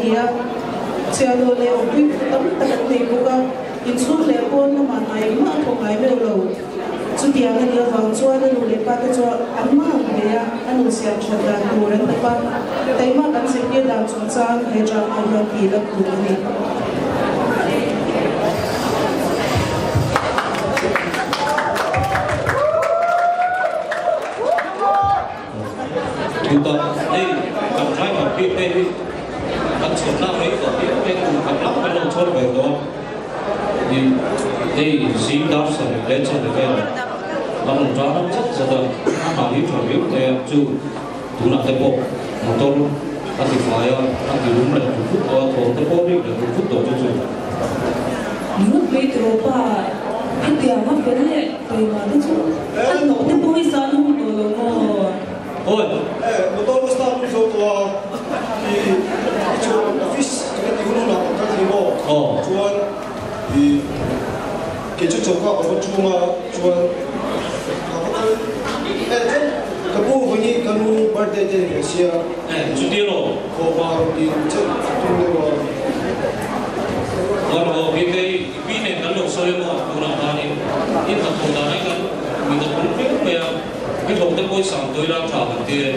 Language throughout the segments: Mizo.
ni a, chhiahhlawh leh awmpui tam tak an nei bawk a, inchhung leh pawn lamah hna engmah a thawk ngai meuh lo. Chutiang a nih avang chuan a nu leh pa te chu an mah ang hle a, a nun siam that dan tur an dap a, taimak an zirtir dan chungchang he drama hian tih lak duh a ni. Chutah hei kan driver bik te hi kan chhawrna mai tawh hi hei kum khat lam kan lo chhawr ve tawh a, ih hei zing dar sarih leh chhawrh vel a rawn tar ang zat zat a, a hna hi tha viau thei a, chu tunah te pawh motor a ti fai a, a ti rum leh vut vut tawh a, thawm te pawh rik leh vut vut tawh chu chu. Vut mai tiraw pa, hetiang a fel leh taima te chu a hlawh te pawh hi san hung tawh lo maw? Awi! Eh, motor ka start rum zo tawh a, i chu office ka ti hun hunah kan kal thei maw? Aw. Chuan i kei chu choka ka va ṭhung a, chuan ka va kal eh chuan ka pu vawiin ka nu birthday te ni ve sia. Eh, chuti rawh. Khawma rawn ti che tum deuh a. Aw rawh, Bikei, i pi nen kan lo sawi emaw tunah khanin i hnathawh dan ai kan mit a pung viau mai a. I hlawh te pawh i sang tawh ila tha kan ti e.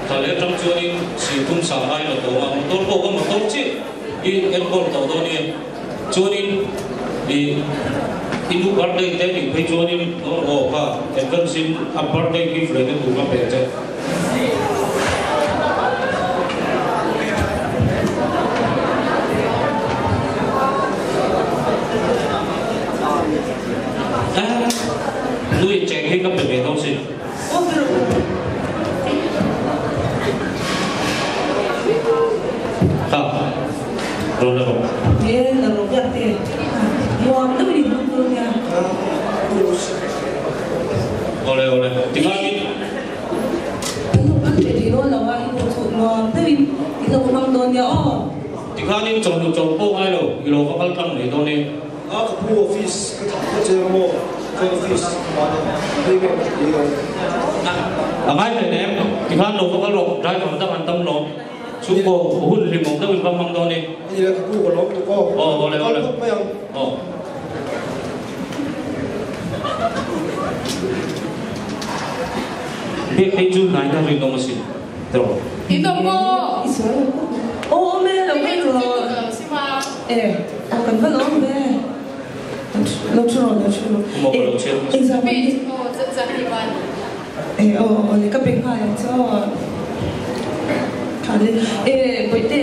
Thla leh atang chuanin singthum sang ai la tawng a, motor pawh ka motor chiah i enkawl tawh dawn e. Chuanin i i nu birthday te nih phei chuanin aw kha advance in a birthday gift leh na tur ka pe che. Nui cheng hi ka pe ve dawn sin. Kha, rawn la rawh. E, la rawh biak te. Nuam deuh in hmang dawn nia. Awle awle, tikhanin. Kan lo kal ve thei dawn lo a, i pawh chu nuam deuh in i lo hmang dawn nia aw. Tikhanin chawhnu chawlh pawh ngai lo, i lo va kal tlang mai dawn e. A ka pu office ka thah phawt che ang maw? Chuan office ban a phei nge ka ti ang. A ngai hle nem, tikhan lo va kal rawh, driver dang an tam lawm. Chhungkaw hun hlimawm deuhin va hmang dawn e. A ni le, ka pu ka lawm tuk aw. Aw, awle awle. Kal phawt mai ang. Aw. Biak phei chu hnai na rinawm asin tiraw? Rinawm maw? I sawi lo khawp mai. Aw awm e, lo kal rawh. E, aw kan va lawm ve. Lo thu rawh, lo thu rawh. Maw ka lo chhiar hmasa. Exam an ti. E, aw aw le ka pe nghal ang che aw. Tha le. E, Bawihte,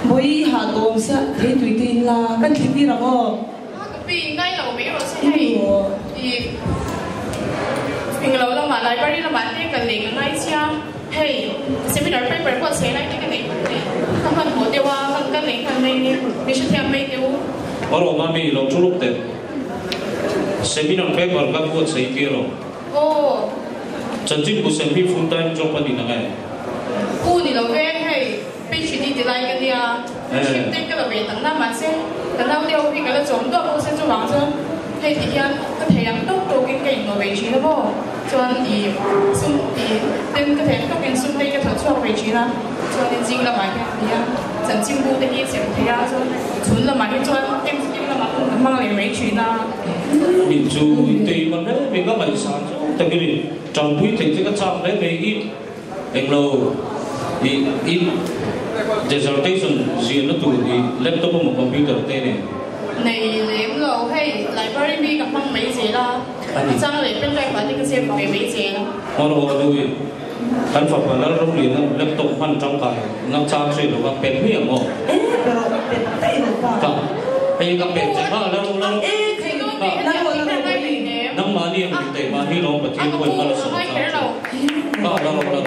Bawi i hah tawh awm sia, thei tui te in la, kan thli tir ang aw. A ka pi ngai lo mai rawh se hei i englo lamah library lamah te ka leng a ngai chia hei seminar paper pawh chhe lai te ka nei hman nei ka hmanhmawh deuh a kan ka leng hman mai nia mi hrethiam mai teh u. Aw rawh mami lo thu luk teh seminar paper ka buatsaih tir rawh. Aw. Chanchin bu sem hi full time job a ni na nge? Pu ni lo ve hei. PhD ti lai ka nia, hrim te ka la ve tak na, mahse ka naute ho hi ka la chawm duah bawk se chuvang chuan hei ti hian ka thei ang tawk tawkin ka inhlawh ve thin a maw, chuan i sum i ten ka thei ang tawkin sum te hi ka thawh chhuak ve thin a, chuanin zing lamah hian ti hian chanchinbu te hi sem thei a, chuan chhun lamah hi chuan MCQ lamah hun ka hmang leh mai thin a. Min chu tei man hle mai ka ngaihsan zawng takin i tanpui theih che ka chak hle mai i. Englo i i dissertation ziahna tur i laptop emaw computer te nen? Nei lem lo, hei library mi ka hmang mai zel a, a chang leh pen drive ah te ka save ve mai zel. Aw aw Louie, kan fapa Lalramliana laptop hman tangkai na chang hre lo ka pet mai ang aw. E pe rawh, pet daih lo pa. Ka, hei ka pet che kha Lal Lal. E thei Ka. Lal aw Lal aw Louie. Nangmahni ang ri taih mahni lawm Pathian pawhin hma la sawm chang che. Ka la rawh la.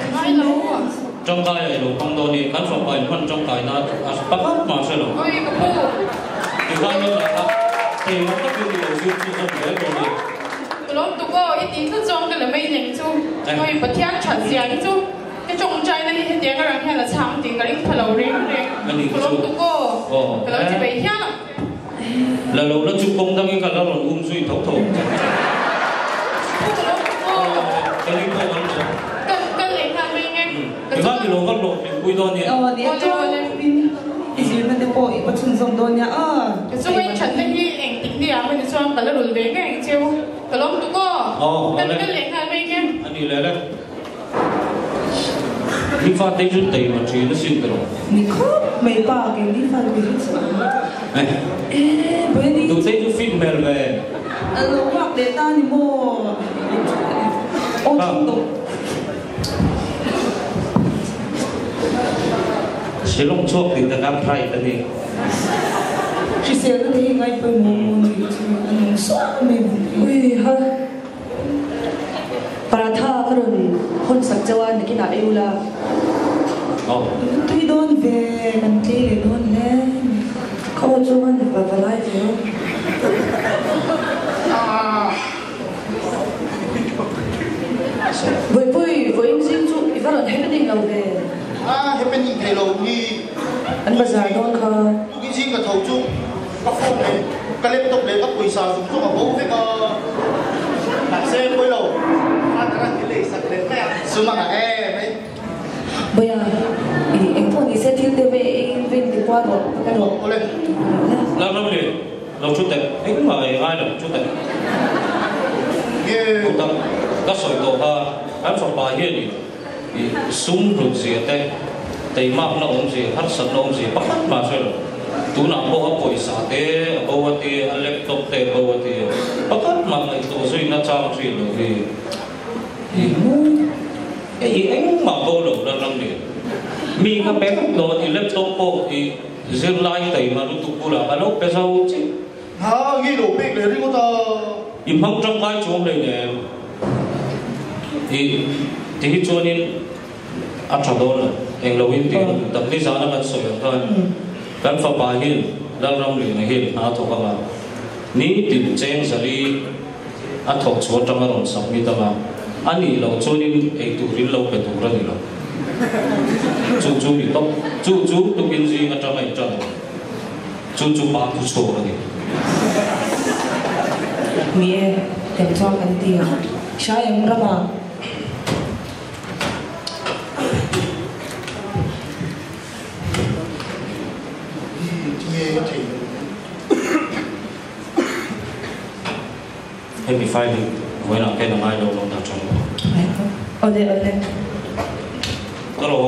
Tangkai a ilo hmang dawn i, kan fapa in hman tangkai na a pakhat mah hre lo. Tikhan in la a, keimah takin i lo zir chu zawm zel dawn i. Ka lawm tuk aw, i tih tlat zawng ka la mai neng chu. Hawi Pathian that zia hi chu ka tawngtaina hi hetiang a rang hian a chhang tih ka ring pha lo reng reng. Ka lawm tuk aw, ka lo ti ve hial ang. La lo la chu kawng dangin ka la rawn um zui tho tho ang che. Ka ni pawh kan lo. Kan leh nghal mai nge. Tikhan i lo va hlawh hlim pui dawn nia. Aw nia chuan. pawh i va chhunzawm dawn nia aw. Chunga in thatna hi engtik ni ah mawni chuan ka la rul ve ngei ang cheu. Ka lawm tuk aw. Ka kal leh nghal mai nge. A ni leh le. Ni fate chu tei ma thin a sin ka lo. Ni khawp mai pa kei ni fate hi chu a. E Bueni. Duhtei chu fit hmel ve. A lo vak leh ta ni maw. Aw thing tawh. Shillong chhuak tih takah pride a ni. Hriselna te hi ngai pawimawh maw ni chu a nung suah mai bawk hi. Ui ha. Paratha ka rawn hawn sak chauh a, nakinah ei ula. Aw. Tui dawn ve, kan tlei leh dawn hle. Ka aw chu a va va lai ve aw. Vawipawi, vawiin zing chu i va rawn happening lo ve. A happening thei lo hi. An bazar dawn kha. Tukin zing ka tho chu ka phone leh ka laptop leh ka pawisa zawng zawng a bo vek a. Mahse pawi lo, father a ti lei sak leh mai a. Sum a ngah em mai. Bawia, i engpawh ni se thil te ve ei ven ti kual rawh ka rawh. Awle. Lalramli. Lo thu teh, engmah ei ngai lo thu teh. Thutak ka sawi tawh kha kan fapa hianin i sum hlut zia te, teimakna awmzia, harsatna awmzia pakhat mah hre lo. Tunah pawh a pawisa te a bo a tia, a laptop te a bo a tia, pakhat mah ngaihtuah zuina chang hriat loh hi i engmah bo lo la ram ni. Mi ka pe vek dawn i laptop pawh i Zirlai taima lutuk bulah a lo pe zo che. Ha, nge lo pek leh ringawt a. I hmang tangkai chuang hlei nem. I ti hi chuanin a tha dawn lo. Eng lo in tih ang tak nizana kan sawi ang khan kan fapa hian Lalramliana hian hna a thawk ang a, nitin cheng zali a thawk chhuah atanga rawn submit ang a, a nih loh chuanin eitur in lo pe tur a ni lo. Chu chu ni tawp. Chu chu tukin zing atanga in tan a ni. Chu chu pa thu chhuak a ni. Ni e, tiang chuan kan ti a. Hria em rama? Hi, tinge ka thei lo. Hemi file hi vawiinah ken a ngai lo lo dah tha rawh. Awle awle. Ka lo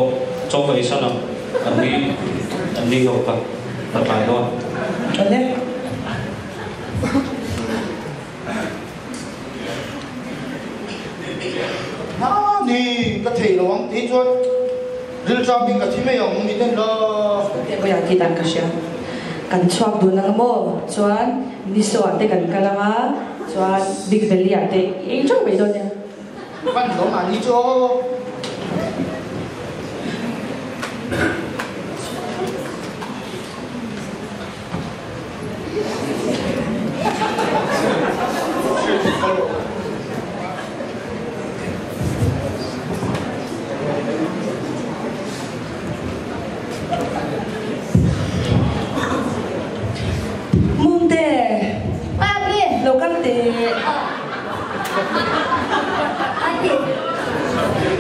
chaw ka ei san ang, an ni an ni ho kha ka tlai dawn. Awle. Ni ka thei lo ang tih chuan rilṭam hi ka thi mai ang min en la. Kawia tih dan ka hria. Kan chhuak dun ang maw? Chuan Niso ah te kan kal ang a, chuan Big Valley ah te i ei ṭeuh mai dawn nia. Van lo mahni chu aw. Mumte, lo kal teh.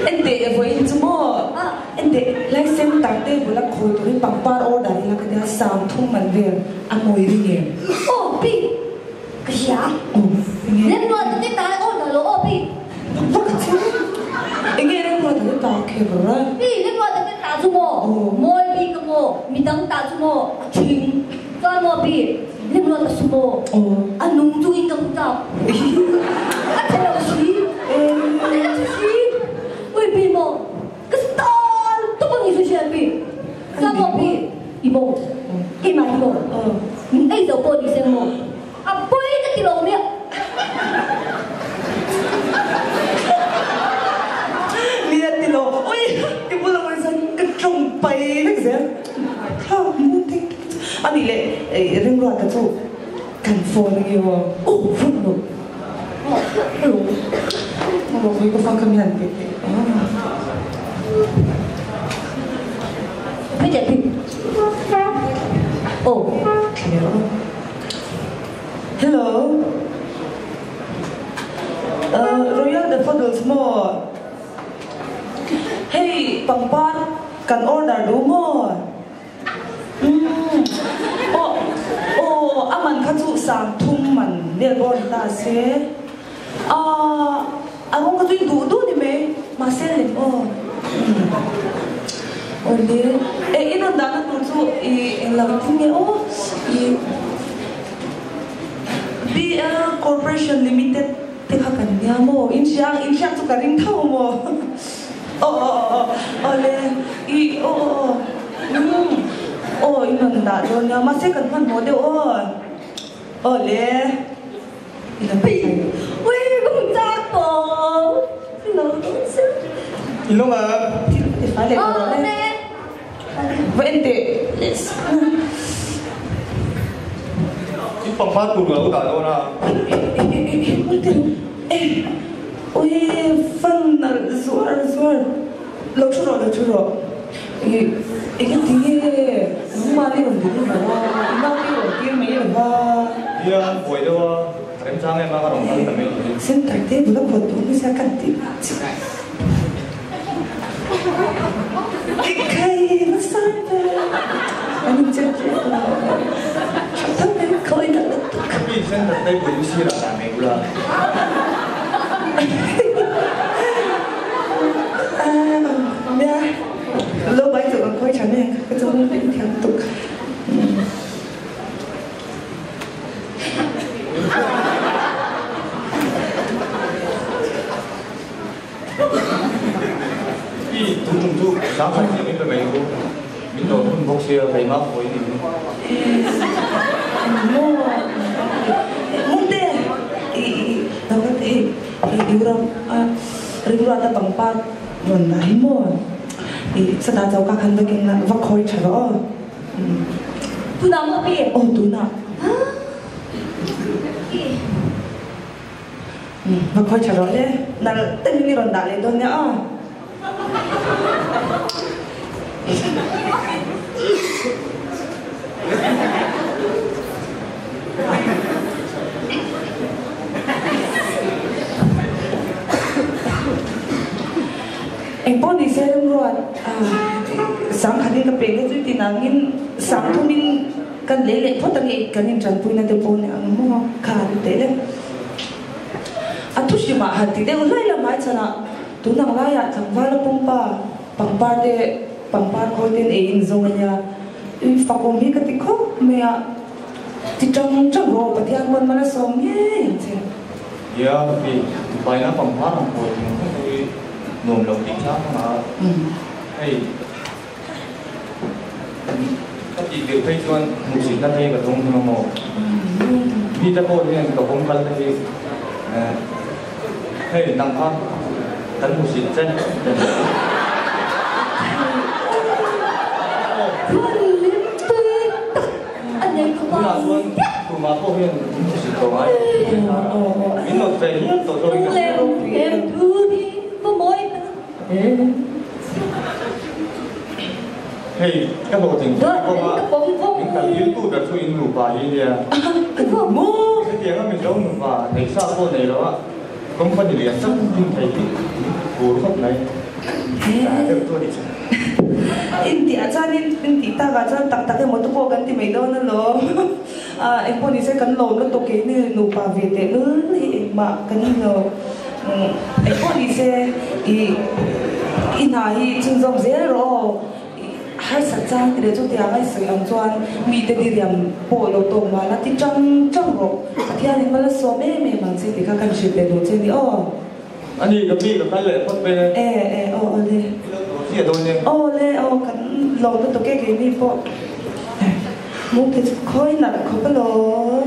En teh vawiin chu maw? En teh, lai center te bula khawi turin pangpar order ila ka tia sam thum man vel a ngawi ring em? Aw pi, ka hria. Aw, enge? Remruat te ta order lo aw pi. Vak vak chu enge Remruat te ta kher a? Pi, Remruat te ta chu maw? Mawi bik a maw? Midang ta chu maw? A thing. Chuan maw pi, Remruat a su maw? A nung chungin ka hmu chak. A che lo si. A che si. Ui pi maw? Ka star tawp a ni chu hriat pi. Chuan maw pi, i maw? Keimah hi maw? Min ei zo pawh ni seng maw? A pawi ka ti lo miah. Nia ti lo. Ui! I bula awm chuan ka tawng pai vek zel. Kha mu tek tek chu. A nih leh Ringruata chu kan phone ange aw. Aw phone lo. Hello. Hello, ka phone kha min han pe teh. Phi teh phi. Aw. Hello. Royal Daffodils maw? Hei pangpar kan order duh maw? Umm. Sang thum man vel pawh a ni ta se. Ahh a rawng kha chu in duh duh ni mai mahse lem aw. Umm awle e i rawn dahna tur chu i englo thing nge aw i BL Corporation Limited te kha kan nia maw in hria ang in hriat chu ka ring tho maw aw aw aw awle i aw aw aw umm aw in rawn dah dawn nia mahse kan hmanhmawh deuh aw awle. In pangpar tur ka lo dah dawn a. Nia an buai deuh a. Remchang em a ka rawn kal ta mai hi. Center te bula khawn tur nisa kan tih vang chu. Kai nasa ve an in chet ve lo. Tha tak mai khawi tak lutuk. Mi center te bul hi sirah dah mai ula. Nia lo bai chu kan khawi tha mai ang ka chu in thiam tuk. I tun tum chu sangkhat chiah min pe mai u, min dawr hun bawk sia keimah pawh i ni. Maw Mumte i lo kal teh hei i ram ringruata pangpar rawn dah hi maw i chutah choka khan va keng la va khawi tha rawh aw. Tunah maw pi? Aw tunah. Va khawi tha rawh le. Nalh takin i rawn dah leh dawn nia aw. Engpawh ni se remruat sangkhatin ka pek te chu ti nangin sangthumin kan lei leh phawt ange kan intanpuina te pawh ni ang maw kha an teh le. A thu hrimah han ti deuh hlai la hmaichhanah tun ang laiah tlangval a pumpa pangpar te pangpar khawi ten ei in zawng a nia i fakawm hi ka ti khawp mai a ti tang tang rawh Pathian pawn mal a sawm ngei ang che. Nia ka ti, Dubai-na pangpar ang pawh tih ang hi nuam lo tih chang ang a, hei ka tih tirh phei chuan hmuhsitna te hi ka dawng hlawm a maw? Mite pawh hian ka kawng kal te hi hei nang kha kan hmuhsit che. Tunah chuan tumah pawh hian min hmusit tawh ngai lo. Min nawt ve hial tawh zawkin ka hria. Hei ka hlawhtling thei kawngah min kal iltu ber chu in nupa hi nia. Hetianga Mizo nupa neihsa pawh nei lo a company lian tak din thei hi min tur khawp mai. Intih ah chuan in intih tak ah chuan tak tak emaw te pawh kan ti mai dawn alawm. Ah engpawh ni se kan lawm lutuk kei ni nupa ve teh lul hi engmah kan ni lo. Engpawh ni se i i hna hi chhunzawm zel rawh aw. Harsat chang ti leh chuti ang a i sawi ang chuan mite diriam pawh lo tawk mah la ti chang chang rawh. Pathianin mal a sawm em em ang che tih kha kan hrilh leh duh che ni aw. A ni, ka pi ka kal leh phawt ve. E, e, aw aw le. I lo tur chiah dawn e. Aw le, aw kan lawm lutuk e keini pawh. Mukte chu khawi nalh khawp alawm.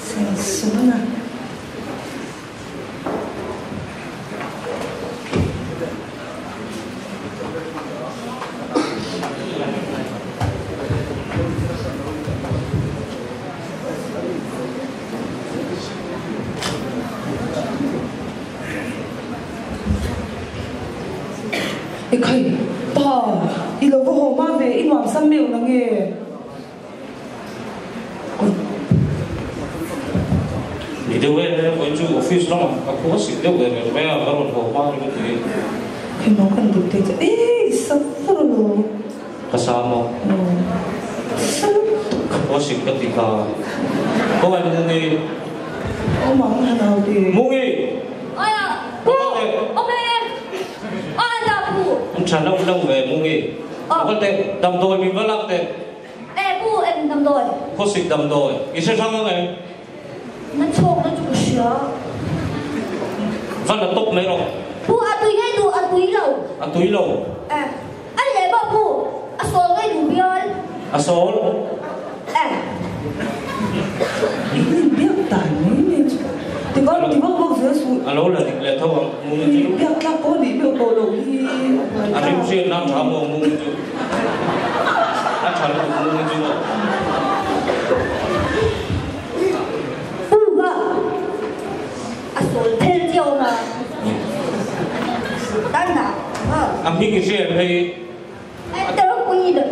Sensuna. Ekhai, pa, i lo va haw hma ve, i nuam sam meuh na nge? Ni deuh e, vawiin chu office lamah ka khua sik deuh ve reng mai a, ka rawn haw hma ringawt ni. Hei maw kan duk te chu, eii sa fur lo. Ka sa maw? Sa lutuk. Khawsik ka ti kha. Khawngaih Mungi. Awm ang a nau te. Mungi! Aia, pu! Awm e! Aia da pu! An tha lo lo ve Mungi. Lo kal teh, damdawi min va lak teh. E pu, eng damdawi? Khawsik damdawi. I hre hrang ang em? Na chhawk na chu ka hria. Va la tawp mai rawh. Pu, a tui ngei duh, a tui lo. A tui lo. E, a leh bawk pu, a sawl ngei duh bial. A sawl? E. In inbiak dan mai mai chu ti vak ti vak vak zel suh. A lo la dik leh tho ang Mungi chu. Inbiak tlak pawh nih deuh tawh loh hi a buai A rim hriat nan tha maw Mungi chu. A tha lutuk Mungi chu maw. Pu ka a sawl phel chiau na tan na ha. A hming i hria em hei? Em te ropui i dawt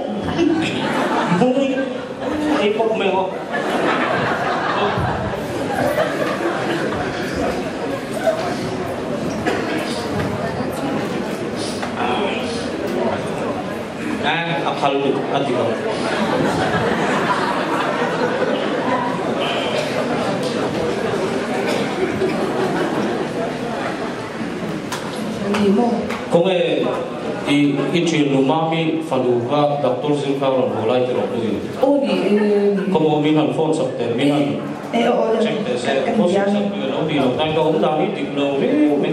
Mungi ei pawp mai ang aw. A phal lut a ti lo. Khawnge i i thian nu Mami fanu kha doctor zir kha rawn haw lai tiraw pu i? Khawmaw min han phone sak teh min han check teh se khaw suk sak tih a lo ni lo tai ka awm dan hi dik lo viau mai.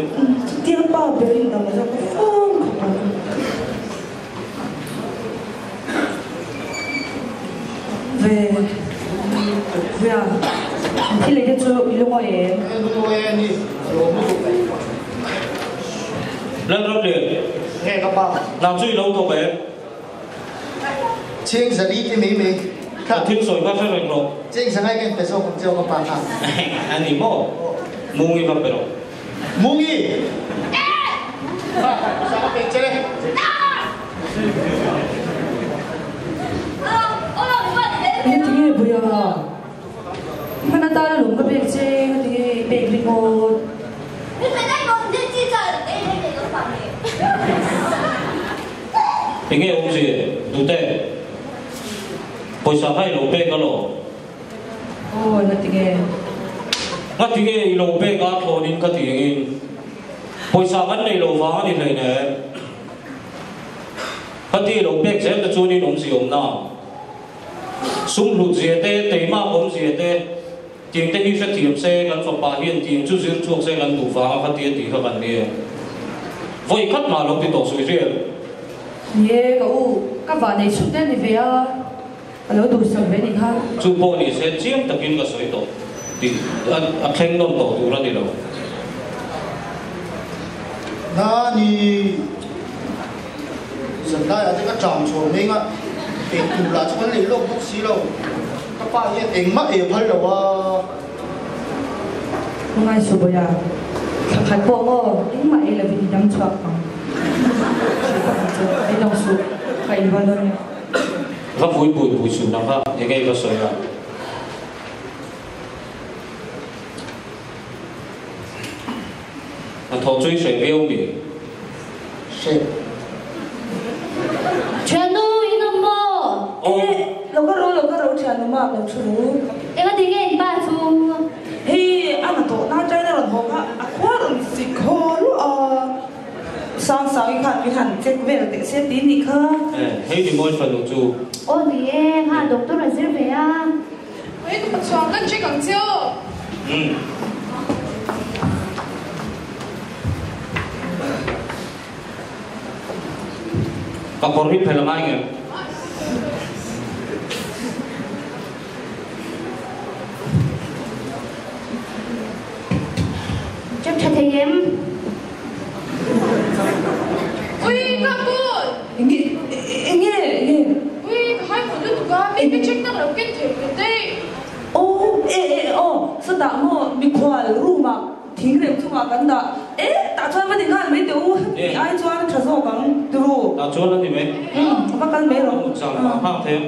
Chutia pa berin dang zawk a phone khawp ang. Ve via thil ei te chu i lungawi em? Lungawi e ni, a lawm lutuk. Lalramlian. Nge ka pa? Nang chu i lo thawk em? Cheng zali te mai mai. Ka thil sawi kha hre reng rawh. Cheng zangai ka inpe zawk ang cheu ka pa kha. A ni maw? Mungi va pe rawh. Mungi! Sa ka pek che le. Engati nge Buia? Hman atana lung ka pek che, engati nge i pek ringawt? Enge awmzia Dute? Pawisa kha i lo pek alawm. Aw, ngati nge? Ngati nge i lo pek a thlawnin ka ti engin? Pawisa kan nei lo vang a ni hleinem. Ka ti lo pek zel te chuanin awmzia awm na. Sum hlut zia te, teimak awmzia te, tiang te hi hrethiam se kan fapa hian tiang chu zir chhuak se kan duh vang a kha ti a tih kha kan ni e. Vawi khat mah lo ti tawh suih hriat. Ni e, ka u, ka vah nei chhun te a ni ve a. A lo duhsak ve nih kha. Chu pawh ni se chiang takin ka sawi tawh tih a thleng nawn tawh tur a ni lo. Nani zanlaiah te ka ṭam chhuah mai nga eng tur lah chu kan lei lawk bawk si lo. Ka pa hian engmah ei a phal lo a. Hmangaih Subaia, thla khat pawh maw engmah ei lovin i dam chhuak ang. Hrilh tak ang che, ei dang suh, ka inrual dawn nia. Va pui pui pui chhun ang kha enge i va sawi a? A thaw chu i hreh viau mi? Hreh. Thiannu in awm maw? Awm. Eh, lo ka ro lo ka ro thiannu mak lo thu ru. Enga ti nge in pa chu? Hei a na tawh na China rawn haw kha a khua rawn sik haw luah a. Sang sang i khan min han check vel teh se ti nih kha. E, hei ni mawi fanu chu. Aw ni e, ha doctor a zir ve a. Hei ka chhuang kan check ang che aw. Umm. Ka kawr hi phel a ngai ngem? Check tha thei em? Ui ka pu! Enge enge enge? Ui ka hai khaw lutuk a, mi ka check tak lo ken thei ka daih. Aw e e aw sawtah maw mikhual room ah thing rem chungah kan dah e tah chuan va ti nghal mai teh u hemi ai chuan a tha zawk ang ti ru. Tah chuan a ni mai. Umm va kal mai rawh. Mut chang pah nghak thei ang.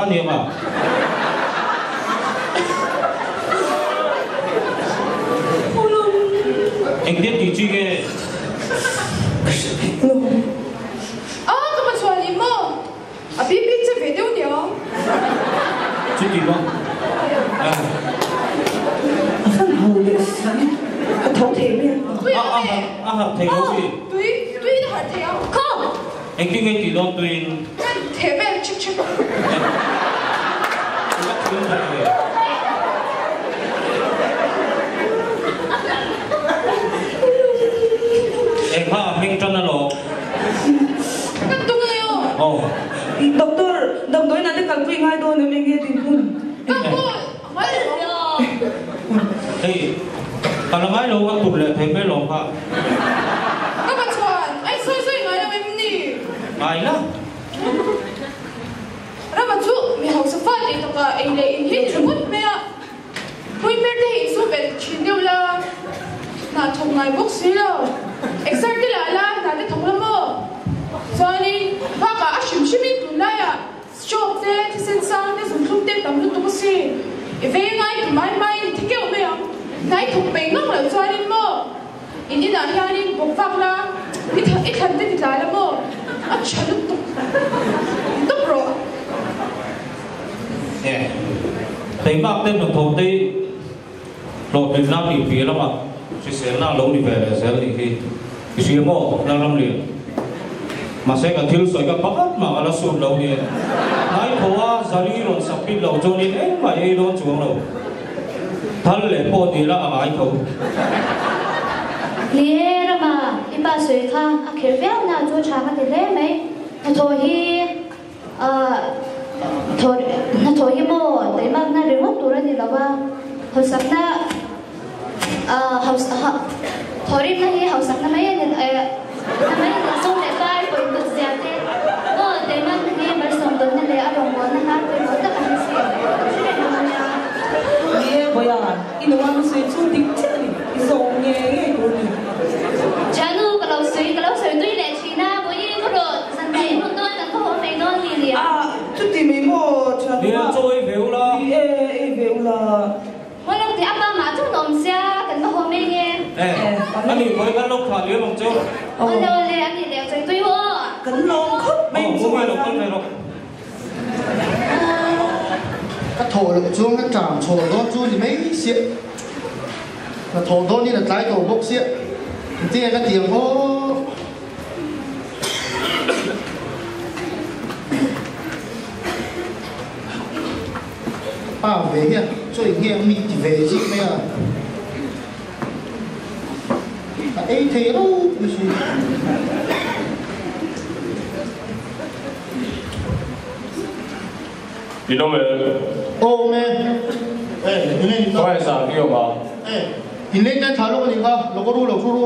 kha nia nga. Engtin tih chi nge? A, ka pa chuan i maw? A BP che ve deuh niang. Chuti maw? A fan ho leh si, a tho thei mai ang. Tui a me. A harh thei lo chi. Tui, tui in a harh thei ang. Khaw! Engtin nge tih dawn tuiin? Kan theh vel chik chik. I va thiam bawk ve. Engkha a hming tan alawm. Kan tung e aw. Aw. Doctor, damdawiin ah te kalpui ngai dawn em enge din hun? Ka pawh ngai lo ang. Hei, ka la ngai lo ka tur leh thei mai lawm kha. Ka pa chuan, Ai sawi sawi ngai lo em ni? Ngai la. Rama chu mi hausa fa tih takah ei leh in hi ni ringawt mai a. Puiper te hi insu belh thin deuh la, hna thawk ngai bawk si lo. Exer te lah la, hna te thawk la maw? Chuanin bakah a hrim hrimin tunlaiah stroke te, thisen sang te, zumthlum te tam lutuk a si. I vei ngai ti mai maiin i thi keuh mai ang. Hna i thawk peih ngang loh chuanin maw? In inah hianin bawk vak la, i thlan te ti tlai la maw? A tha lutuk tawp rawh. E, teimak te hnathawk te hi hlawhtlinna tih piah lamah hriselna a lo ni ve leh zel nih hi i hria maw Lalramlian? Mahse ka thil sawi ka pakhat mah ka la sut lo nia. Hnaithaw a zali rawn sak bik lo chuanin engmah i ei dawn chuang lo. Thal leh pawh ni la a ngai tho. Ni e Rama, i pa sawi kha a kherh viau na chu tha ka ti hle mai. Hnathawh hi hnathawh hi maw taimakna ringawt tur a ni lo a, hausakna thawhrimna hi hausakna mai a ni na mai a ni. Sum leh pai pawih zia te maw taimakna hi malsawm tawnna leh a rawngbawlna hnar pawimawh tak a ni si. Hre reng ang ania. Ni e Bawiha, i nuam sawi chu dik chiah a ni, i zawm ngei ngei tur a ni. Thiannu ka lo sawi, ka lo sawi tui leh thin a, Bawihi ka rawh zan thei hun dawn kan khaw haw mai dawn ni nia. A, chuti mai maw thiannu a. Ni e, chaw ei ve ula. Ni e, ei ve ula. Maw lo ti a pa mah chuan awm sia kan va haw mai nge. E, a nih pawhin kan lo thlah liam ang cheu. Awle awle, a nih leh chawi tui u aw. Kan lawm khawp mai chu. Aw, lo kal ve rawh. Ka thawh loh chuan ka ṭam chhawl dawn chu ni mai siah. Ka thawh dawnin a tlai tawh bawk siah. Engtin nge ka ti ang aw? Pa ve hian chaw eng nge mi ti ve zing mai a, a ei thei ropui si. I lo e. Awm e. E, eng nge ni ta? Khawngaih sa hi awm a. E, in leng ten thla lawk a nih kha, lo ka ru lo thu ru.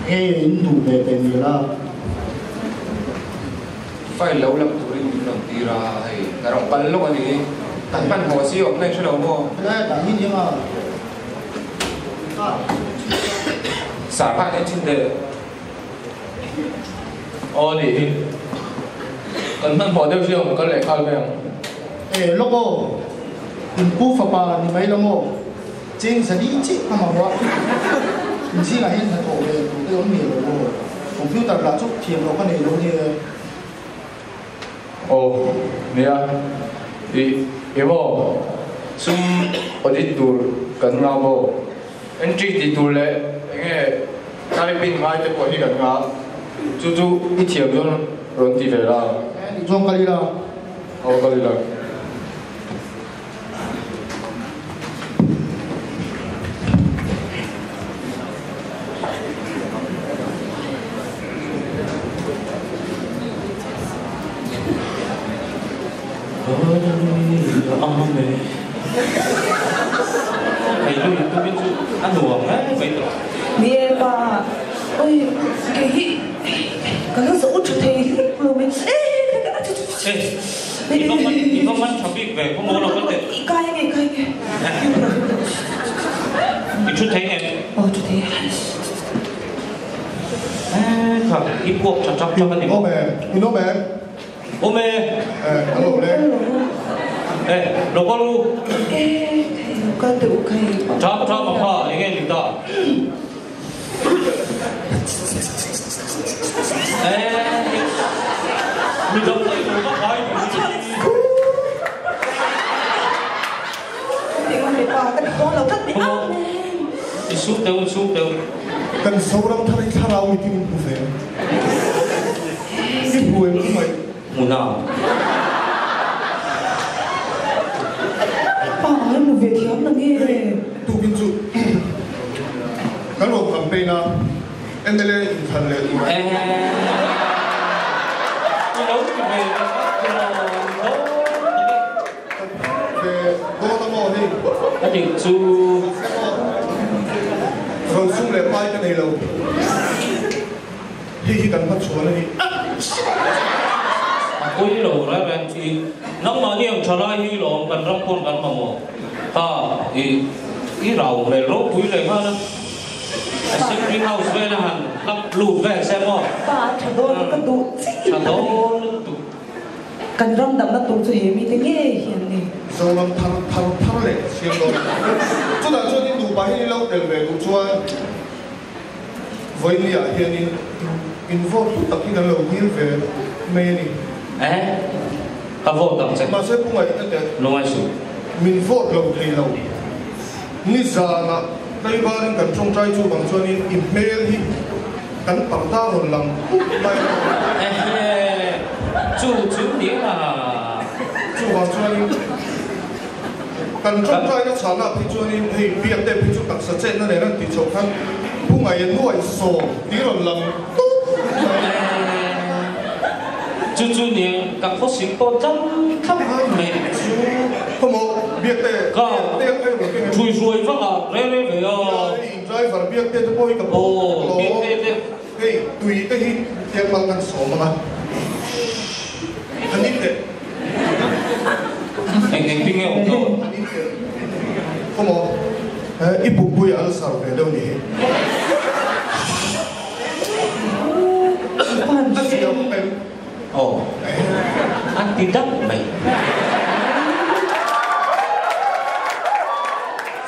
Nge in duh ve teh ni la. File lo lam turin min rawn tir a, hei ka rawn kal lawk a ni. Kan hmanhmawh si awm na i hre lo maw? Helai a dah hi ni anga. Sar khan en thin teh. Aw ni hi. Kan hmanhmawh deuh hi awm kal leh nghal mai ang. E lawk aw. In pu fapa ni mai lo maw? Cheng zali chiah ka mamawh a. In zingah hian hnathawh ve tur te awm ngei lo maw? Computer lah chu thiam loh ka nei lo nia. Aw nia. I emaw sum audit tur kan ngah maw? Entry tih tur leh enge typing ngai te pawh hi kan ngah. Chu chu i thiam chuan rawn ti ve la. Nih chuan kal ila. Aw kal ila. Ni e pa, oi kei hi ka lo zawh tha thei hlek lo mai. I va man, i va man tha bik ve, khaw maw lo kal teh. I kai nge, kai nge. I thu thei em? Aw thu thei. Kha i puak tha thak thak a ni maw? Awm e, in awm em? Awm e. E, kan lo leng. E, lo kal u. E, khai lo kal teh u khai. Tham tham a kha, enge ni ta? E, mi dang daih lo va khai ni. I sum teu, i sum teu. Kan Zoram thar hi thlarau mitin in hmu ve. I hmu em chu mai. Hmu na. Pa ai hmu ve thiam na nge. Hei tukin chu kan rawn campaign a, MLA inthlan leh tur ah. I lo ti ve tak tak tiraw. Ve dawn a maw hei? A dik chu. Rosum leh pai ka nei lo. Hei hi kan hmachhuan a ni. A pawi lo reng reng i nangmahni ang tha lai hi lawm kan ram pawn kan mamawh kha i i rau hmel ropui leh nghal a Assembly House vel a han hlap lut vel se maw? Pa tha dawn ka duh chi. Tha dawn lutuk. Kan ram damna tur chu he mite ngei hi an ni. Zoram thar thar thar leh siam dawn a ni. Chutah chuan in duhpa hian i lo tel ve duh chuan vawinia hianin in vote hlu tak hi kan lo dil ve mai a ni. Eh? Ka vote ang che. Mahse Pu Ngaihna te. Lungai suh. Min vote lo thei lo. Nizanah Tlaivarin kan tawngtai chu vang chuanin i hmel hi kan parda rawn lang pup mai a. Ehe, chu chu ni a. Chuvang chuanin kan tawngtaina chhahna phei chuanin hei biak te phei chu taksa chetna nen an tih chhoh khan Pu Ngaia nuai sawm tih rawn lang pup mai. Ehe, chu chu ni ka khawsik pawh tlang thlap mai. Chu khawmaw biak te biak te ang kha i rawn keng em? Thui hruai vak a re re ve a. Driver biak te te pawh hi ka pawh ka lawm. Biak te te. Hei tui te hi tiang mal kan sawm ang a. Han in teh. Eng eng tin nge awm dawn? Han in teh. Khawmaw i pumpui a ulcer ve deuh ni hi. A zia khawp em? Aw. A ti dap mai.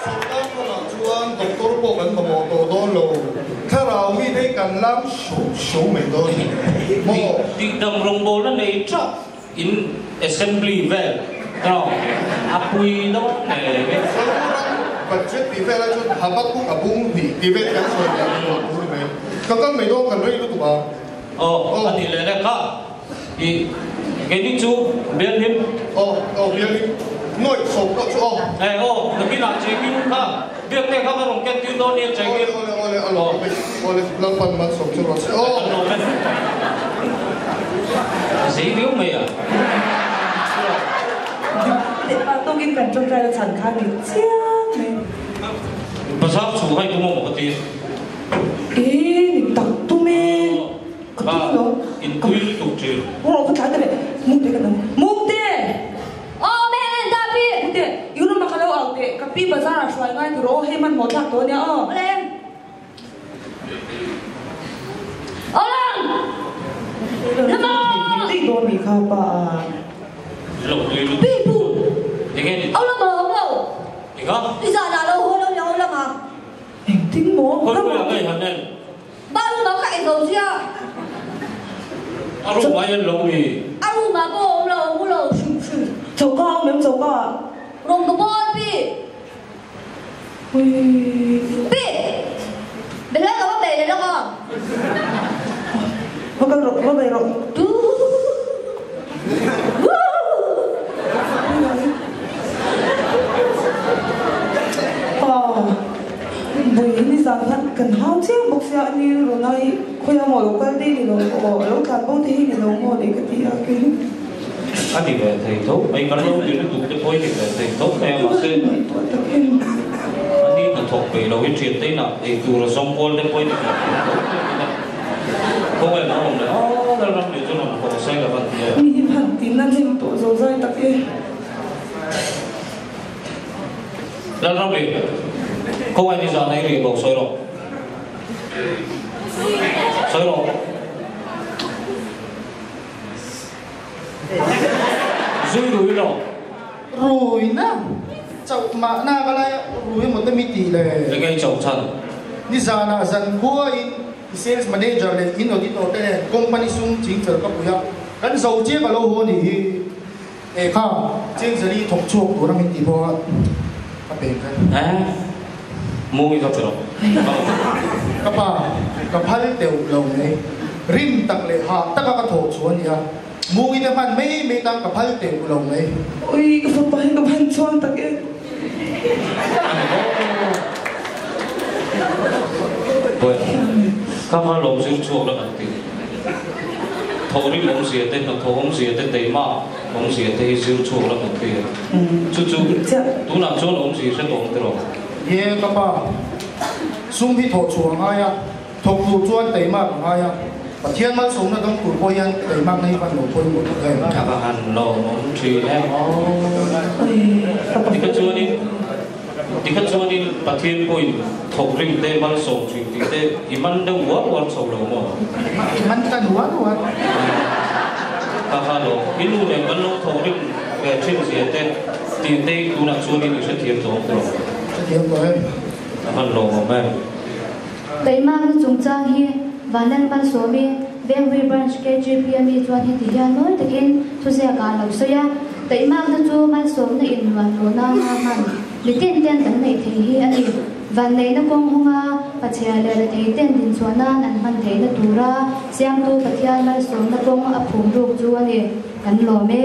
Sawrkar lamah chuan doctor pawh kan mamawh tawh dawn lo. Thlarau mi te hi kan lam hru hru mai dawn a ni maw? Tihdam rawngbawlna nei tap in assembly vel ground a pui dawn ngei e. Zoram budget tih velah chuan Habakkuk a bung hnih tih vel kan sawi leh tur a ni mai. Ka kal mai dawn kan rei lutuk a. Aw, a nih leh leh kha. I keini chu Bialhim. Aw, aw Bialhim. Nuaih sawm pawh chu aw. E, aw, nakinah Chengin kha Biakte kha ka rawn ken tir dawn nia Chengin. Awle, awle, awle, a lawm e. Awle, Lalpan malsawm chu rawh se. Aw. Kan lawm e. A zei viau mai a. Lehpah tawkin kan tawngtai a chhan kha ni chiang mai. Bazar chhung kha i tum awm ka ti. E, ni tak tum e. Ka tum lo. In tui lutuk thin. Aw, ka tlai ta ve. Mukte ka dang. Mukte! Aw, me en ta pi. Mukte, i room ah ka lo au teh. Ka pi bazar ah hruai ngai tur aw, hei hmanhmawh tlak tawh ania aw. Awle. Awlang! Lama! Tih dawn ni kha pa a. Lo tui lutuk. Pi pu. Enge ni? Aw lama awm lo. Enga? I zan ah lo haw lo nia aw lama. Engtin maw? Khawi khawi ah ngei han en? Ba room ah ka ei zo zia. A room ah hian lo mi? A room ah pawh awm lo, mu lo hrim hrim. Choka a awm em choka ah? Room ka bawl pi. Ui. Pi! Be hlai ka va bei leh lawk a. Va kal rawh, va bei rawh. Tu. Pa. Vawi hi nizan khan kan hau chiang bawk sia a ni Rona hi khawiah maw lo kal te hi ni lo maw aw a lo tlan bo te hi ni lo maw tih ka ti a kei hi. A ni ve thei tho mai kan lo ti lutuk te pawh hi ni ve thei tho mai a mahse a ni hnathawk peih lo hi thian te inah ei tur a zawng kual te pawh hi ni ve thei tho mai a khawngaih an awm leh a Lalram leh chu rawn haw se ka van ti e. Mi hi han tin a hnem tawh zo zai tak e. Lalramri, khawngaih ni zan ei rih bo sawi rawh. Sawi rawh. Zui rui lo. Rui na. Chauh mah na ka lai a, rui emaw te mi tih le. Enge i chauh chhan? Nizanah zan khuain i sales manager leh in auditor te nen company sum chingfel ka pui a, kan zo chiah ka lo haw nih hi. E kha, Chengzali thawk chhuak tur a min tih pawh a ka peng kha. E, Mungi ka pe rawh. Ka pa, ka phal teuh lo mai. Rim tak leh hah taka ka thawh chu a nia. Mungi te hman mai mai tan ka phal teuh lo mai. Ui, ka fapa hi ka ban chuang tak e. Boy, ka hma lawm zir chhuak la kan ti. Thawhrim awmzia te, hnathawh awmzia te, teima awmzia te hi zir chhuak la kan ti a. Chu chu tunah chuan awmzia hre tawh ang tiraw? Ye ka pa, sum hi thawh chhuah a ngai a, thawk tur chuan teimak a ngai a, Pathian malsawmna dawng tur pawh hian teimak na hi van lo pawimawh tak em? A va han lawmawm thin em aw. Tikha chuanin Tikha chuanin Pathian pawhin thawk rim te malsawm thin tih te i man deuh uar uar chho lo maw? I man tan uar uar. Ka ha lo, i nu nen kan lo thawk rim ve thin zia te tih te i tunah chuanin i hrethiam tawh ang tawh. Hrethiam tawh em? A han lawmawm em? Taihmakna chungchang hi Vanlal Malsawmi, Venghlui Branch KGP a mi chuan heti hian mawi takin thuziak ah a lo sawi a, Taihmakna chu malsawmna in luan luh nana hman mi tin ten kan neih thei hi a ni. Vanneihna kawng hawnga pachhia leh rethei ten dinchhuah nan an hman theihna tura siamtu Pathian malsawmna kawng a phum ruk chu a ni. Kan lawm e.